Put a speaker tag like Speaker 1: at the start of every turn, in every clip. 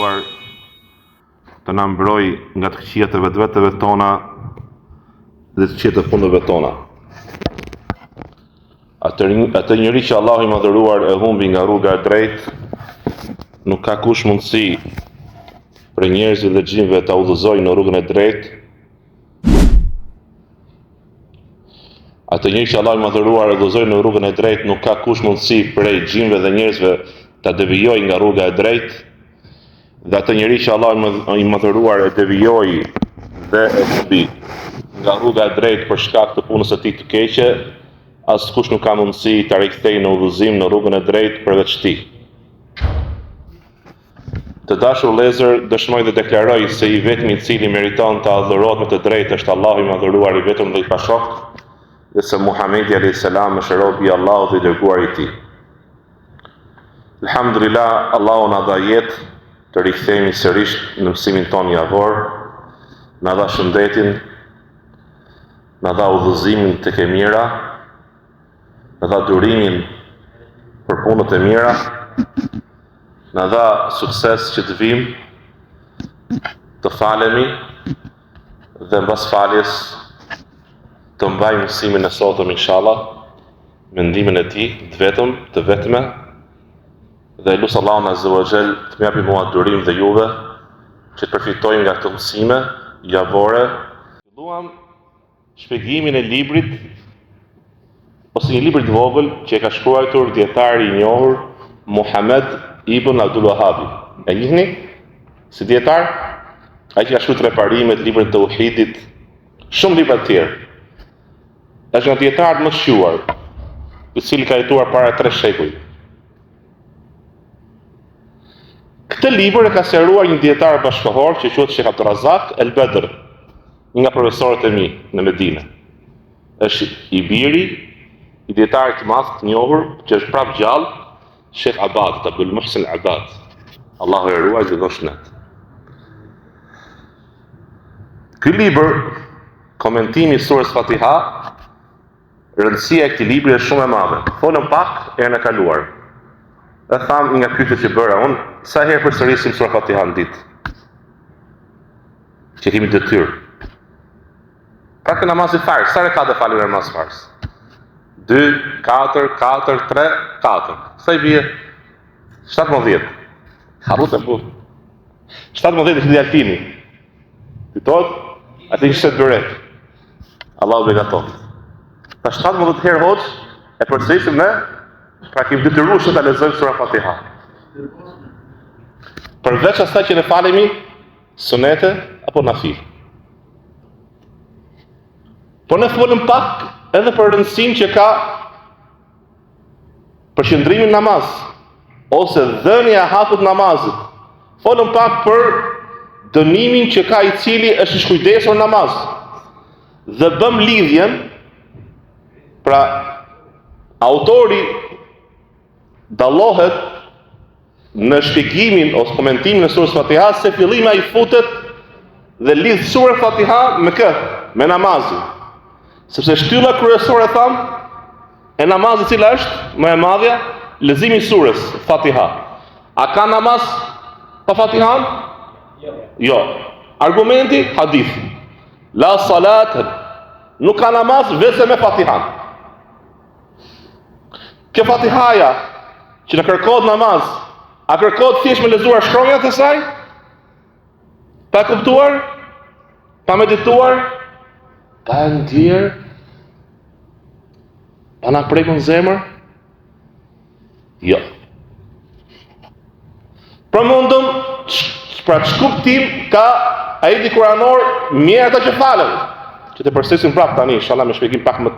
Speaker 1: Madhëruar të na mbrojë nga të këqijat e vetveteve tona dhe të këqijat e punëve tona. Atë, atë njeri që Allahu i Madhëruar e humbi nga rruga e drejtë, nuk ka kush mundësi prej njerëzve dhe xhinëve ta udhëzojë në rrugën e drejtë, Atë njeri që Allahu i Madhëruar e udhëzoi në rrugën e drejtë, nuk ka kush mundësi prej xhinëve dhe njerëzve ta devijojë nga rruga e drejtë. Dhe atë njeri që Allahu i Madhëruar e devijoi dhe e humbi nga rruga e drejtë për shkak të punës së tij të keqe, askush nuk ka mundësi ta rikthejë në udhëzim në rrugën e drejtë përveç tij. Të dashur vëllezër, dëshmoj dhe deklaroj se i vetmi i cili meriton të adhurohet me të drejtë është Allahu i Madhëruar i vetëm dhe i pashok, dhe se Muhamedi alayhis salam është robi i Allahut dhe i dërguari i tij. Alhamdulillah, Allahu na dha jetë të rikthehemi sërish në mësimin tonë javor, na dha shëndetin, na dha udhëzimin tek e mira, na dha durimin për punët e mira, na dha sukses që të vijmë, të falemi dhe mbas faljes të mbajmë mësimin e sotëm inshallah me ndihmën e tij, të vetëm, të vetme dhe e lus Allahun Azza wa Jall të më japi mua durim dhe juve që të përfitojmë nga këto mësime javore. Filluam Shpjegimin e librit ose një libri të vogël që e ka shkruajtur dietari i njohur Muhammed ibn Abdul Wahhabi. E njihni si dietar? Ai që ka shkruar tre parimet, librin e Tauhidit, shumë libra të tjerë. Është nga dietarët më të shquar, i cili ka jetuar para tre shekuj. Këtë libër e ka sqaruar një dietar bashkëkohor që quhet Sheikh Abdurrazak El Bedr, një nga profesorët e mi në Medinë. Është i biri i dietarit të madh të njohur që është prap gjallë, Sheikh Abad, Abdul Muhsin Abad. Allahu e ruajt dhe dhëntë shëndet. Ky libër, komentimi i surës Fatiha, Rëndësia e këtij libri është shumë e madhe. Folëm pak herën e kaluar. E thamë një nga pyetjet që bëra unë, sa herë përsërisim sura Fatiha në ditë? Që kemi detyrë. Pra ke namazi farz, sa rekate falim në namaz farz? 2, 4, 4, 3, 4. Sa i bie? 17. Harrut e bu. 17 është Altini. Kujtohet? Atë ishte byrek. Allahu begatoftë. Ta 17 herë hoxhë, e përsërisim ne, pra kemi detyruar ta lexojmë sura Fatiha. Përveç asaj që ne falemi sunete apo nafil. Po ne folëm pak edhe për rëndësinë që ka Përqendrimi në namaz ose dhënia e hakut namazit. Folëm pak për dënimin që ka i cili është i shkujdesur në namaz. Dhe bëmë lidhjen pra autori dallohet në shpjegimin ose komentimin e surës Fatiha se fillim ai futet dhe lidh surën Fatiha me kë? Me namazin. Sepse shtylla kryesore thamë e namazit cila është më e madhja, leximi i surës Fatiha. A ka namaz pa Fatihan? Jo. Jo. Argumenti hadithi. La salat nuk ka namaz veçse me Fatihan. Kjo Fatihaja që na kërkohet namaz, a kërkohet thjesht me lexuar shkronjat e saj? Pa kuptuar? Pa medituar? Pa e ndjerë? Pa na prekur në zemër? Jo. Përmendëm, pra ç'kuptim ka ajeti kuranor mjerë ata që falen. Që të përsërisim prapë tani, inshallah me shpjegim pak më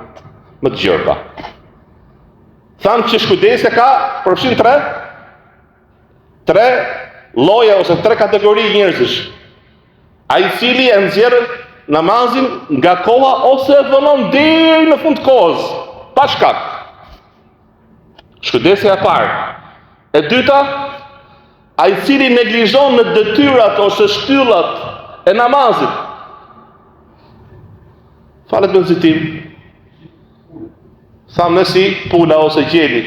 Speaker 1: më të gjerë pak. Thamë që shkujdesja ka përfshin tre tre lloje ose tre kategori njerëzish. Ai i cili e nxjerr namazin nga koha ose e vonon deri në fund të kohës, pa shkak. Shkujdesja e parë. E dyta, ai i cili neglizhon në detyrat ose shtyllat e namazit. Falet me nxitim. Thamë si pula ose gjeli,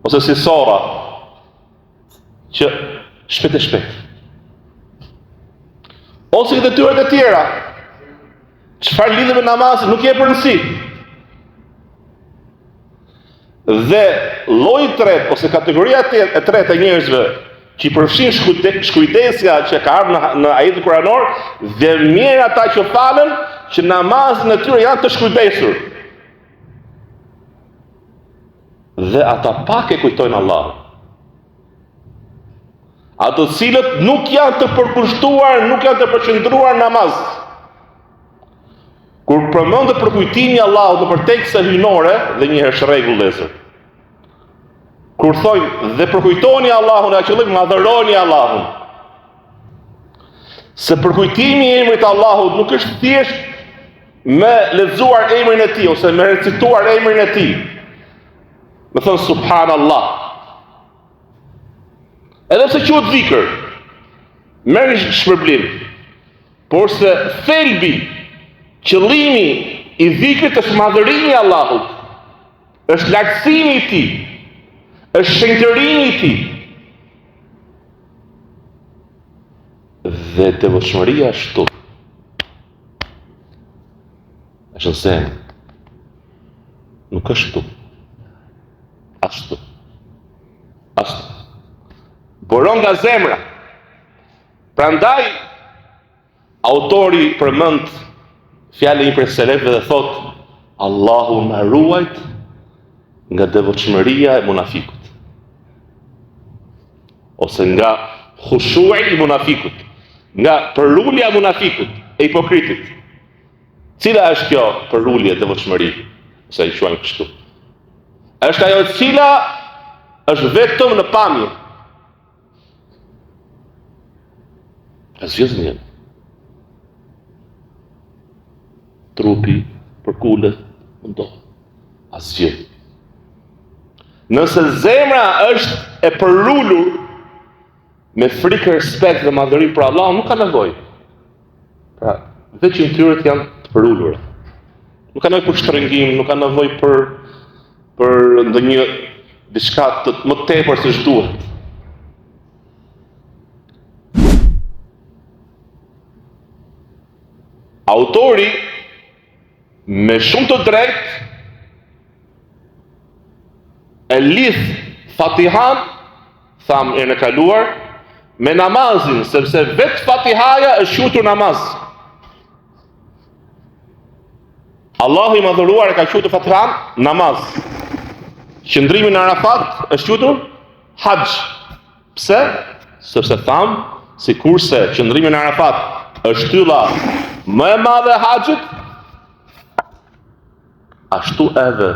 Speaker 1: ose si sorra, që. Shpejt e shpejt. Ose i detyrat e tjera. Çfarë lidhet me namazin nuk jep rëndësi. Dhe lloji i tretë ose kategoria e tretë e njerëzve që i përfshin shkujdesja që ka ardhur në, në ajetin kuranor dhe mjerë ata që falen që namazin e tyre janë të shkujdesur. Dhe ata pak e kujtojnë Allahun. Ato të cilët nuk janë të përkushtuar, nuk janë të përqendruar në namaz. Kur përmendet përkujtimi i Allahut nëpër tekste hyjnore, dhe njëherë është rregull vëllezër. Kur thojnë dhe përkujtoni Allahun, e qëllim madhëroni Allahun. Se përkujtimi i emrit të Allahut nuk është thjesht me lexuar emrin e tij ose me recituar emrin e tij. Me thënë subhanallah. Edhe pse quhet dhikr, merr një shpërblim. Porse thelbi, qëllimi i dhikrit është madhërimi i Allahut, është lartësimi i tij, është shenjtërimi i tij. Dhe devotshmëria është këtu. Është në zemër. Nuk është këtu. As këtu. As këtu. Buron nga zemra. Prandaj autori përmend fjalën e një prej selefëve dhe thotë Allahu na ruajt nga devotshmëria e munafikut. Ose nga khushui i munafikut, nga përulja e munafikut, e hipokritit. Cila është kjo përulje devotshmëri, ose e quajmë kështu? Është ajo e cila është vetëm në pamje. Asgjë s'ndjen. Trupi përkulet, mundohet. Asgjë. Nëse zemra është e përulur me frikë, respekt dhe madhërim për Allahun, nuk ka nevojë. Pra, veç gjymtyrët janë të përulura. Nuk ka nevojë për shtrëngim, nuk ka nevojë për për ndonjë diçka të më tepër se ç'duhet. Autori me shumë të drejtë e lidh Fatihan, thamë herën e kaluar, me namazin, sepse vetë Fatihaja është quajtur namaz. Allahu i madhëruar e ka quajtur Fatihan namaz. Qëndrimi në Arafat është quajtur haxh. Pse? Sepse thamë, sikurse qëndrimi në Arafat është shtylla më e madhe e haxhit, ashtu edhe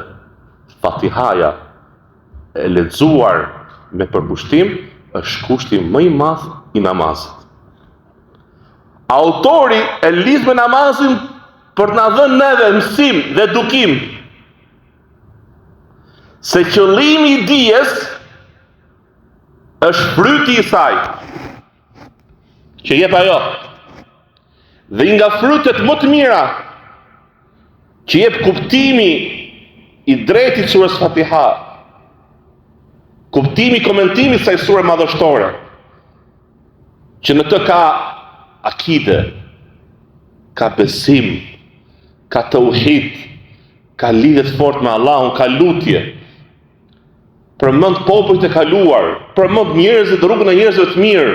Speaker 1: Fatihaja e lexuar me përkushtim është kushti më i madh i namazit. Autori e lidh me namazin për të na dhënë neve mësim dhe edukim se qëllimi i dijes është fryti i saj që jep ajo dhe një nga frytet më të mira që jep kuptimi i drejtë i surës Fatiha kuptimi komentimi i kësaj sure madhështore që në të ka akide, ka besim, ka teuhid, ka lidhje të fortë me Allahun, ka lutje. Përmend popujt e kaluar, përmend njerëzit rrugën e njerëzve të mirë,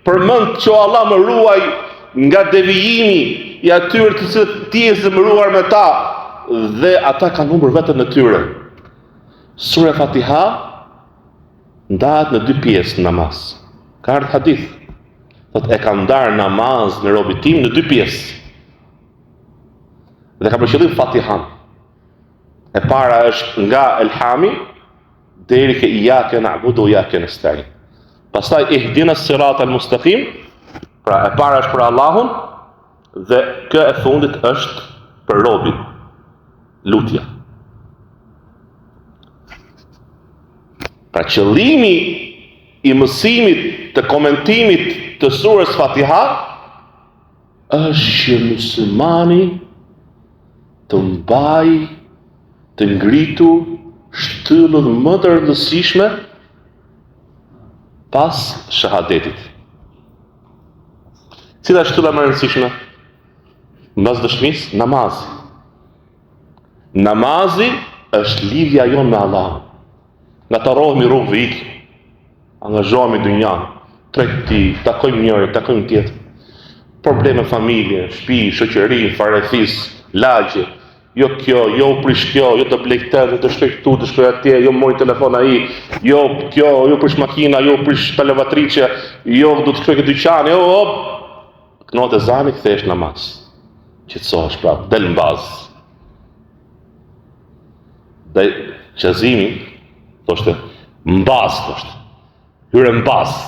Speaker 1: përmend që o Allah më ruaj nga devijimi i atyre të cilët ti je zemëruar me ta dhe ata kanë humbur veten e tyre. Sura Fatiha Ndahet në dy pjesë në namaz. Ka ardhur hadith. Thotë e kam ndarë namazin e robit tim në dy pjesë. Dhe ka për qëllim Fatihan. E para është nga Elhami deri ke Ijake na'budu wa ijake nestain. Pastaj ihdina sirat al-mustaqim, pra e para është për Allahun dhe kjo e fundit është për robin. Lutja. Pra qëllimi i mësimit të komentimit të surës Fatiha është që muslimani të mbajë të ngritur shtyllën më të rëndësishme. Pas shahadetit. Cila është shtylla më e rëndësishme? Mbas dëshmisë, namazi. Namazi është lidhja jonë me Allahun. Ngatërrohemi rrugëve ikim. Angazhohemi dynjan, tregti, takojmë njërin, takojmë tjetrin. Probleme familje, shtëpi, shoqëri, farefis, lagje. Jo kjo, jo u prish kjo, jo të blej këtë, jo të shkoj këtu, të shkoj atje, jo mori telefon ai, jo kjo, jo prish makina, jo prish lavatriçe, jo do të shkoj ke dyqani, jo hop. Kënohet ezani, kthehesh namaz. Qetësohesh prapë, del në bazë. Dhe Qazimi, thoshte, në bazë, thoshte. Hyre në bazë.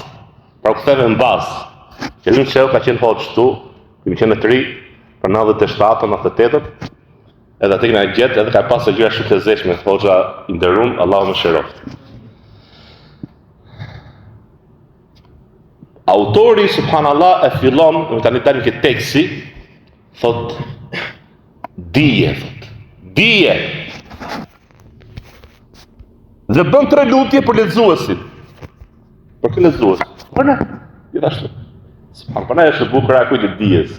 Speaker 1: Pra u ktheve në bazë. Qazim Shehu ka qenë hoxhë këtu, kemi qenë të ri, për 97 98 edhe atë kena gjetë, edhe ka pasë gjëra shumë të lezetshme, hoxha i nderum, Allahu e mëshiroftë. Autori, subhanallah, e fillon, në tani dalim ke teksti, thot, dije, thot, dije, Dhe bën tre lutje për lexuesin. Për kë lexues? Për ne, gjithashtu. Subhan, për ne është e bukur ajo kujt e dijes.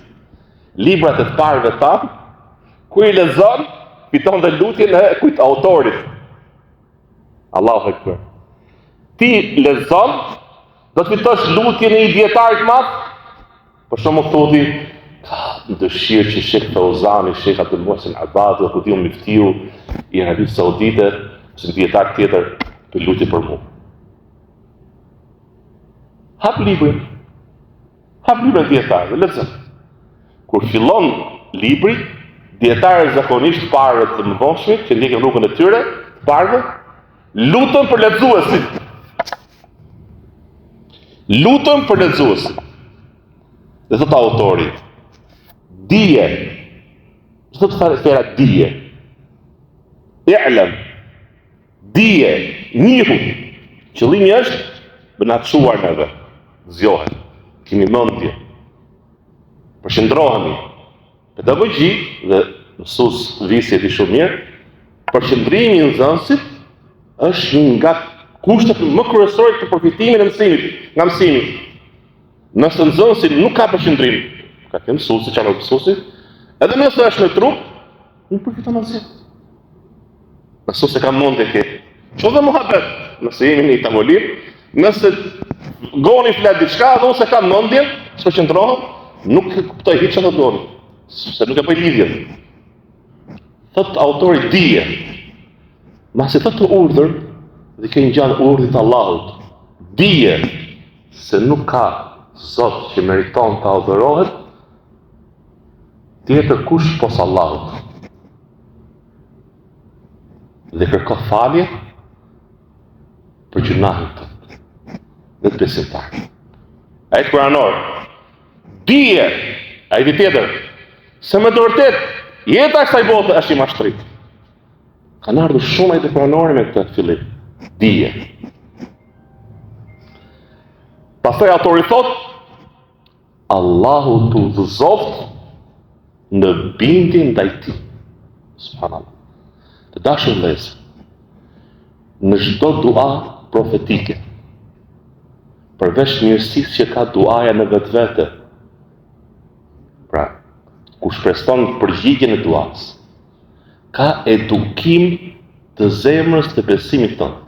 Speaker 1: Librat e të parëve tanë, kur i lexon, fiton dhe lutjen e kujt autorit. Allahu ekber. Ti lexon, do të fitosh lutjen e një dietari të madh, Për shembull thotë, kam dëshirë që Sheh Feuzani, Sheh Abdul Muhsin Abadi, apo di unë myftiu i Arabisë Saudite, ose një dietar tjetër, të lutet për mua. Hap librin. Hap librin e dietarëve, lexo. Kur fillon libri, dietarët zakonisht të parët të mëvonshmit që ndjekin rrugën e tyre, të parëve, luten për lexuesin. Luten për lexuesin. Dhe thotë autori, dije, ç'do të thotë fjala dije, i'lem, dije, njihu, qëllimi është, me na çuar neve, zgjohemi, kemi mendje, përqendrohemi, Pedagogji dhe mësues Visi e di shumë mirë, përqendrimi i nxënësit është një nga kushtet më kryesore për përfitimin e mësimit, nga mësimi. Nëse nxënësi nuk ka përqendrim, ka ke mësuesi, çfarë mësuesi, edhe nëse është në trup, nuk përfiton asgjë. Nëse s'e ka mendjen ke. Qoftë dhe muhabet, nëse jemi në një tavolinë, nëse Goni flet diçka dhe unë s'e kam mendjen, s'përqendrohem, nuk e kuptoj hiç çfarë thotë Goni, se nuk e bëj lidhjen. Thot autori dije. Masi thot këtë urdhër dhe kjo i ngjan urdhrit të Allahut. Dije se nuk ka Zot që meriton të adhurohet tjetër kush pos Allahut. Dhe kërko falje për gjynahin tënd dhe të besimtarëve. Ajet kuranor, dije, ajeti tjetër, se me të vërtetë, jeta e kësaj bote është një mashtrim. Kanë ardhur shumë ajete kuranore me këtë fillim, dije. Pastaj autori thotë, Allahu të udhëzoftë në bindje ndaj tij. Subhanallah. Të dashur vëllezër, në çdo dua profetike, përveç mirësisë që ka duaja në vetvete, pra, ku shpreson përgjigjen e duas, ka edukim të zemrës të besimit tënd.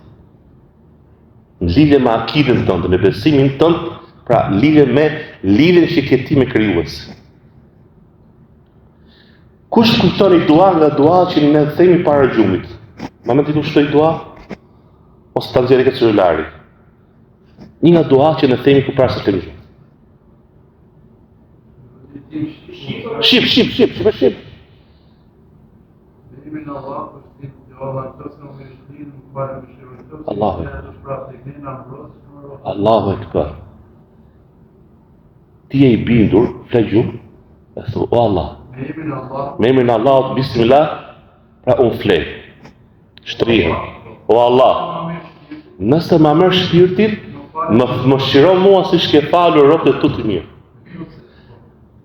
Speaker 1: Në lidhje me akiden tënde, me besimin tënd, pra lidhje me lidhjen që ke ti me krijuesin. Kush kujton një dua nga dua që ne themi para gjumit? Ma mend dikush një dua? Ose ta nxjerrë ke celulari. Një nga dua që ne themi kur para se të flemë. Shqip, shqip, shqip, shqip, shqip. Allahu Allahu Ekber. Ti je i bindur, fle gjumë, e thu, o Allah, me emrin e Allahut, bismillah, pra unë fle, shtrihem, o Allah, nëse ma merr shpirtin, më mëshiro mua siç ke falur robët e tu të mirë.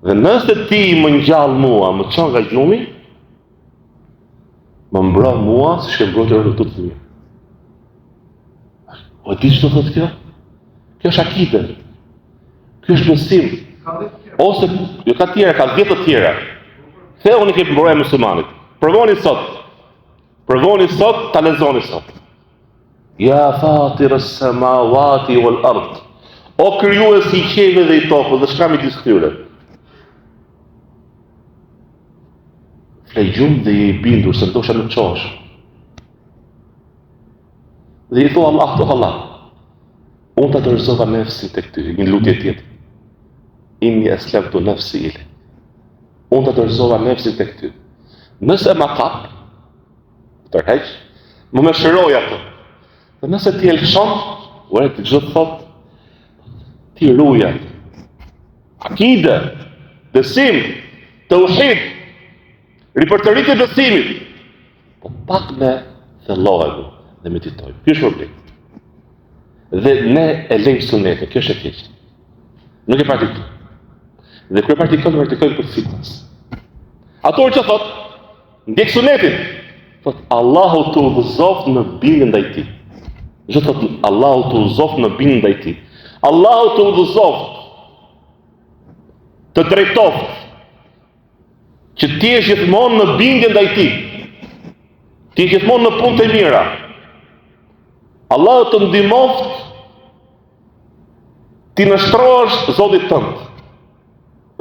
Speaker 1: Dhe nëse ti më ngjall mua, më çon nga gjumi, më mbro mua siç ke mbrojtur robët e tu të mirë. O di ç'do thotë kjo? Kjo është akide. Kjo është besim. Ose, jo ka tjera, ka dhjetë të tjera. Kthehuni ke mburoja e muslimanit. Provoni sot. Provoni sot, ta lexoni sot. Ja fatir as-samawati wal ard. O krijuesi i qiejve dhe i tokës dhe çka midis tyre. Fle gjumë dhe je i bindur se ndoshta nuk çohesh. Dhe i thua Allahut, o Allah, unë ta dorëzova nefsin tek ty, një lutje tjetër. Inni eslemtu nefsi ilejk. Unë ta dorëzova nefsin tek ty. Nëse ma kap, tërheq, më mëshiroj atë. Dhe nëse ti e lëshon, ure të gjithë thot, ti ruje atë. Akide, besim, teuhid, ripërtëritje besimit. Po pak ne thellohemi dhe meditojmë. Ky është problemi. Dhe ne e lejmë sunetin, kjo është e keqe. Nuk e praktikojmë. Dhe kur e praktikojmë, e praktikojmë për fitnes. Autori që thot, ndjek sunetin, thot Allahu të udhëzoftë në bindje ndaj tij. Që thot Allahu të udhëzoftë në bindje ndaj tij. Allahu të udhëzoftë të drejtoftë Që ti jesh gjithmonë në bindje ndaj tij. Ti jesh gjithmonë në punë të mira. Allahu të ndihmoftë t'i nënshtrohesh Zotit tënd.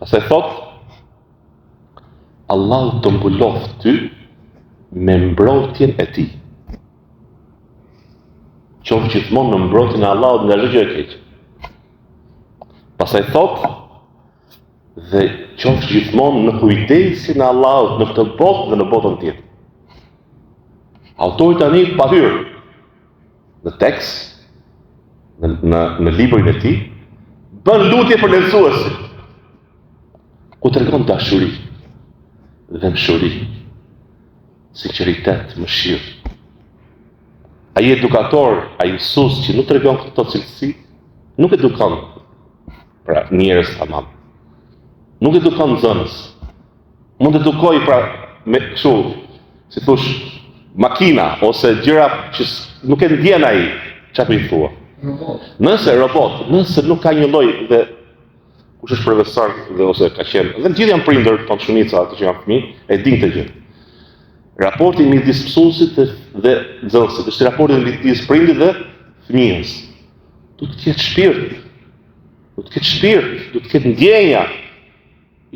Speaker 1: Pastaj thot Allahu të mbuloftë ty me mbrojtjen e tij. Qofsh gjithmonë në mbrojtjen e Allahut nga çdo gjë e keqe. Pastaj thot dhe qofsh gjithmonë në kujdesin e Allahut në këtë botë dhe në botën tjetër. Autori tani pa hyrë në tekst, në, në, në librin e tij, bën lutje për lexuesin, ku tregon dashuri, dhembshuri, sinqeritet, mëshirë. Ai edukator, ai mësues që nuk tregon këto cilësi, nuk edukon Pra, njerëz tamam. Nuk edukon nxënës. Mund të edukojë pra me kështu, si thosh, makina ose gjëra që nuk e ndjen ai çfarë po i thua. Robot. Nëse robot, nëse nuk ka një lloj dhe kush është profesor dhe ose ka qenë, dhe të gjithë janë prindër, po shumica ato që janë fëmijë, e dinë këtë gjë. Raporti midis mësuesit dhe, dhe nxënësit, është raporti midis prindit dhe fëmijës. Duhet të ketë shpirt. Duhet të ketë shpirt, duhet të ketë ndjenja.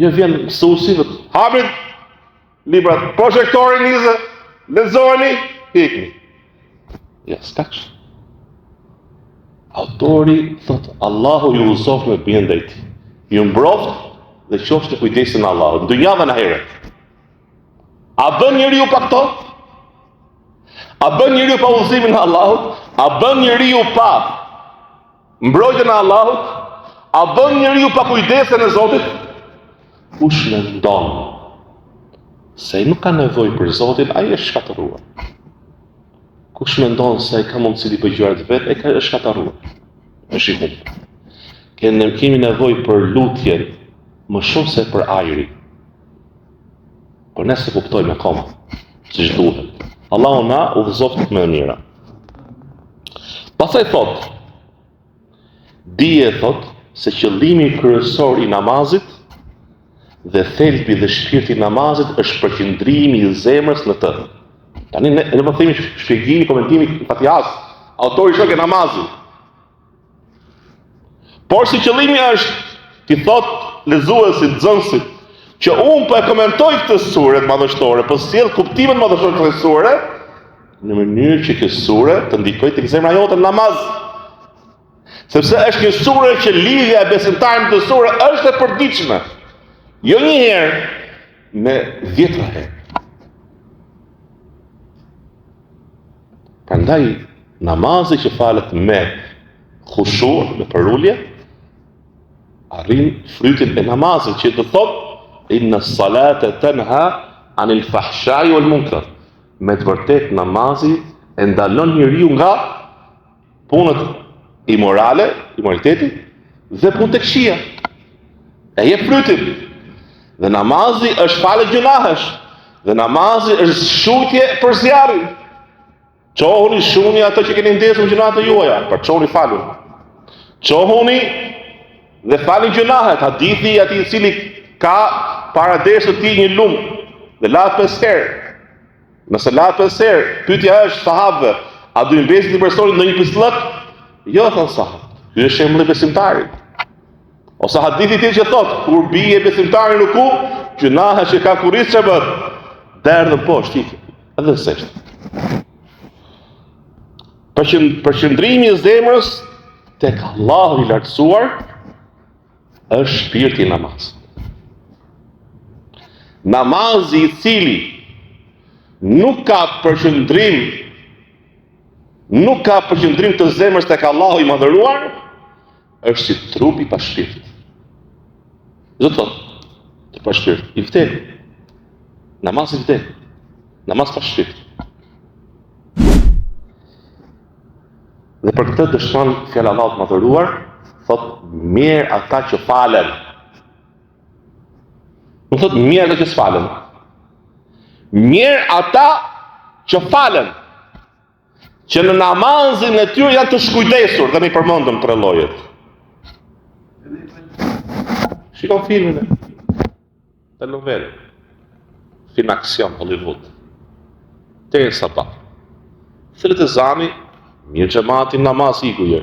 Speaker 1: Jo vjen mësuesi dhe hapin librat, projektorin nize, lexoni, ikni. Ja, s'ka kështu. Autori thot Allahu ju udhëzoftë me bindje ndaj tij. Ju mbroftë dhe qoftë në kujdesin e Allahut, në dynja dhe në ahiret. A bën njeriu pa këto? A bën njeriu pa udhëzimin e Allahut? A bën njeriu pa mbrojtjen e Allahut? A bën njeriu pa kujdesin e Zotit? Kush mendon se ai nuk ka nevojë për Zotin, ai është shkatërruar. Kush mendon se ai ka mundësi t'i bëjë gjërat vetë, ai ka është shkatërruar. Është i humbur. Kemi kemi nevojë për lutjen më shumë se për ajrin. Por ne s'e kuptojmë akoma, siç duhet. Allahu na udhëzoftë më mira. Pastaj thot, dije thot, se qëllimi kryesor i namazit dhe thelbi dhe shpirti i namazit është përqendrimi i zemrës në të. Tani ne ne po themi shpjegimi, komentimi i Fatihas, autori shkon ke namazi. Por si qëllimi është t'i thot lexuesit, nxënësit, që unë po e komentoj këtë sure të madhështore, po sjell kuptimet madhështore të kësaj sure, në mënyrë që kjo sure të ndikojë tek zemra jote në namaz. Sepse është një sure që lidhja e besimtarit me këtë sure është e përditshme. Jo një herë, me dhjetra herë. Prandaj namazi që falet me khushu, me përulje, arrin frytin e namazit që do thotë inna salata tanha anil fahshai wal munkar. Me të vërtetë namazi e ndalon njeriun nga punët imorale, imoraliteti dhe punët e këqija. E jep frytin. Dhe namazi është falje gjynahesh. Dhe namazi është shujtje për zjarrin. Çohuni shuani ato që keni ndezur gjynahet e juaja, por çohuni faluni. Çohuni dhe falni gjynahet, hadithi i atij i cili ka para derës së tij një lum dhe lahet pesë herë. Nëse lahet pesë herë, pyetja është sahabëve, a do i mbesin këtij personi ndonjë pisllëk? Jo, thonë sahabët. Ky është shembulli i besimtarit. Ose hadithi tjetër që thotë, kur bie besimtari në ruku, gjynahet që ka kurriz ça bëhet, derdhen poshtë, ikin, edhe sexhde. Përqendrimi i zemrës tek Allahu i lartësuar është shpirti i namazit. Namazi i cili nuk ka përqendrim nuk ka përqendrim të zemrës tek Allahu i madhëruar, është si trupi pa shpirt. Do të thotë, trup pa shpirt, i vdekur. Namaz i vdekur. Namaz pa shpirt. Dhe për këtë dëshmon fjala e Allahut të madhëruar, thotë mjerë ata që falen. Nuk thotë mjerë ata që s'falen. Mjerë ata që falen. Që në namazin e tyre janë të shkujdesur dhe ne i përmendëm tre llojet. Shikon filmin e telenovelën. Film aksion Hollywood. Deri në sabah. Thirret ezani, mirë xhemati namaz iku jë.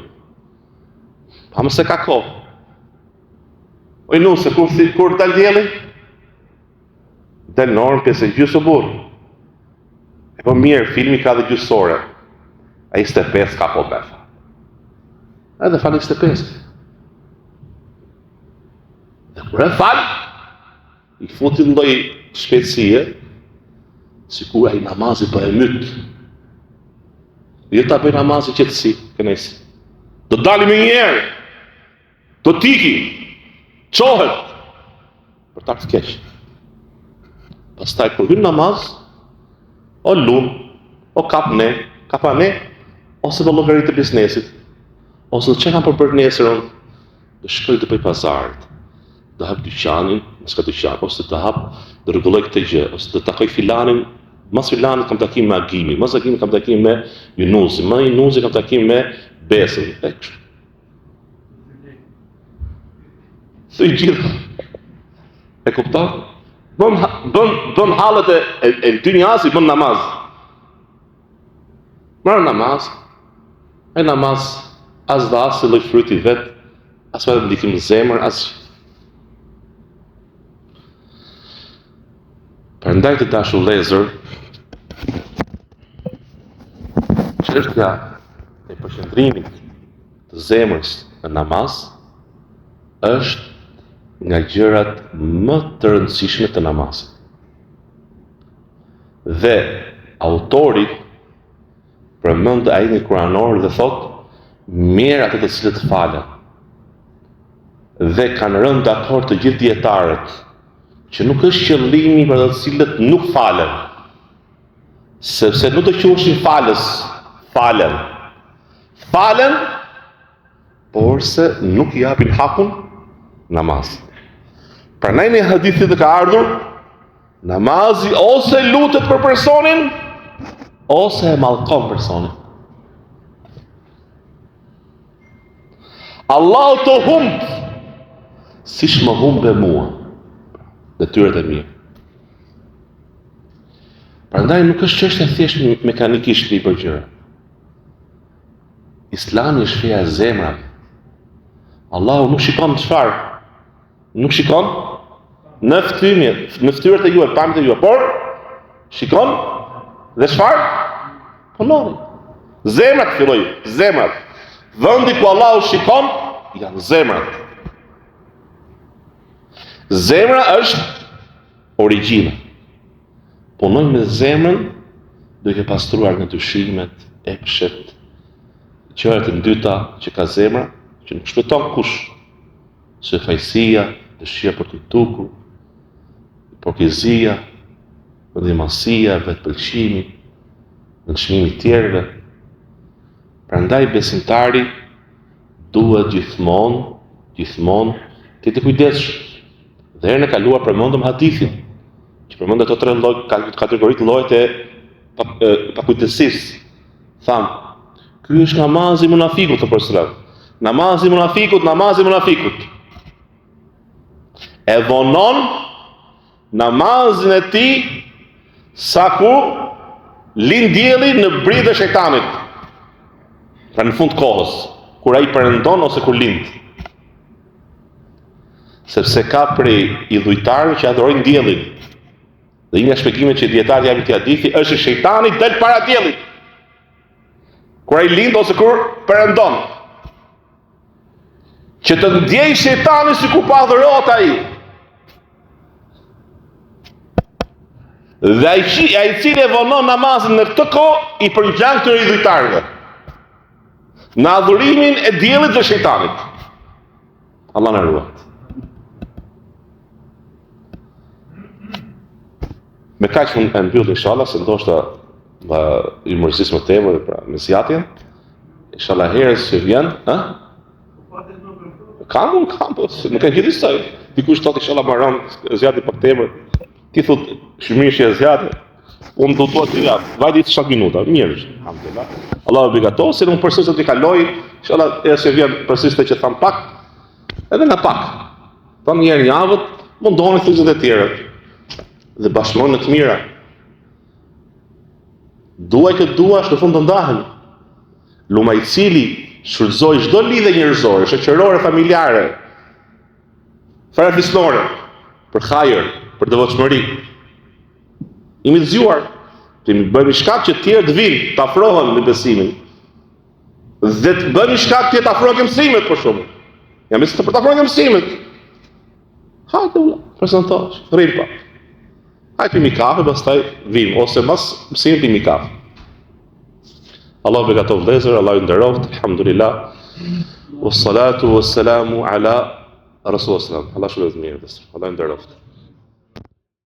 Speaker 1: Pa më se ka kohë. Oj nuse, kur, kur dal dielli? Del në orën pesë e gjysë o burrë. E po mirë, filmi ka dhe gjysë ore. A 25 ka po befa. Edhe fal 25. Dhe kur e fal, i futi një lloj shpejtësie, sikur ai namazi po e myt. Jo ta bëj namazin qetësi, kënaqësi. Do dali menjëherë. Do t'iki, çohet, për të ardhur keq. Pastaj kur hyn namaz, o lun, o kap ne, kap anë, ose do llogari të biznesit, ose do çka kam për bërë nesër unë, do shkoj të bëj pazaret, do hap dyqanin, s'ka dyqan, ose do hap, do rregulloj këtë gjë, ose do takoj filanin, mas filanit kam takim me Agimin, mas Agimit kam takim me Junuzin, mas Junuzit kam takim me Besën, e kështu. Së i gjitha. E kupton? Bën, bën, bën hallet e, e, e dynjas i bën namaz. Merr namaz, e namaz, as dha asnjë lloj fryti vet, as pa ndikim në zemër, as... Prandaj të dashur vëllezër, çështja e përqendrimit të zemrës në namaz është nga gjërat më të rëndësishme të namazit. Dhe autori përmend ajetin kuranor dhe thotë mjerë ata të cilët falen. Dhe kanë rënë dakord të gjithë dijetarët që nuk është qëllimi për ata të cilët nuk falen, sepse nuk do quheshin falës, falen. Falen, porse nuk i japin hakun namazit. Prandaj në hadith tjetër ka ardhur, namazi ose lutet për personin, ose e mallkon personin. Allahu të humb siç më humbe mua detyrat e mia. Prandaj nuk është çështje thjesht mekanikisht me i bërë gjëra. Islami është feja e zemrave. Allahu nuk shikon çfarë? Nuk shikon në fytyrë, në fytyrat e juaj, pamjet e juaj, por shikon dhe çfarë? Punoni. Zemrat filloj, zemrat. Vendi ku Allahu shikon janë zemrat. Zemra është origjina. Punoj me zemrën duke pastruar nga dyshimet, epshet, gjërat e ndyta që ka zemra, që nuk shpëton kush. Syfaqësia, dëshira për t'u dukur, hipokrizia, mendjemadhësia, vetëpëlqimi, nënçmimi i tjerëve. Prandaj besimtari duhet gjithmonë, gjithmonë të jetë i kujdesshëm. Dhe herën e kaluar përmendëm hadithin, që përmend ato tre lloj kategoritë llojet e pakujdesisë. Thamë, ky është namazi i munafikut të përslëm. Namazi i munafikut, namazi i munafikut. E vonon namazin e tij sa kur lind dielli në brithin e shejtanit. Pra në fund kohës, kur ai perëndon ose kur lind. Sepse ka prej idhujtarëve që adhurojnë diellin. Dhe një nga shpjegimet që dijetarët japin këtij hadithi është që shejtani del para diellit. Kur ai lind ose kur perëndon. Që të ndjejë shejtani sikur po adhurohet ai. Dhe ai që ai i cili e vonon namazin në këtë kohë i përngjan këtyre idhujtarëve. Në adhurimin e diellit dhe shejtanit. Allah na ruajt. Me kaq unë e mbyll inshallah se ndoshta va i mërzis më tepër pra me zgjatjen. Inshallah herës që vjen, ha? Kam unë kam, po nuk e gjithë saj. Dikush thotë inshallah mbaron zgjati pak tepër. Ti thotë shumë mirë që e zgjati. Unë do të thotë ja, vajti 7 minuta, mirë është. Alhamdulillah. Allahu e begatoftë, se unë përsëris të kaloj, inshallah herës që vjen përsëris të që tham pak, edhe nga pak. Thonë një herë javët, mundohuni të të tjerët dhe bashkëpunoni në të mira. Duaj kë duash, në fund do ndahemi. Lum ai i cili shfrytëzoi çdo lidhje njerëzore, shoqërore, familjare, farefisnore, për hajër, për devotshmëri. Jemi të zgjuar, të bëhemi shkak që të tjerë të vinë, të afrohen me besimin. Dhe të bëhemi shkak të tjerë të afrohen ke mësimet për shembull. Jam të për të afrohen ke mësimet. Hajde vëlla, prezantohesh, rrim pak. Hajde pimi kafe, pastaj vim ose mas mësimit pimi kafe. Allahu begatoftë vëllezër, Allahu ju nderoftë, alhamdulillah. Wassalatu wassalamu ala rasulillah. Allah shëndet mirë, vëllezër. Allahu ju nderoftë.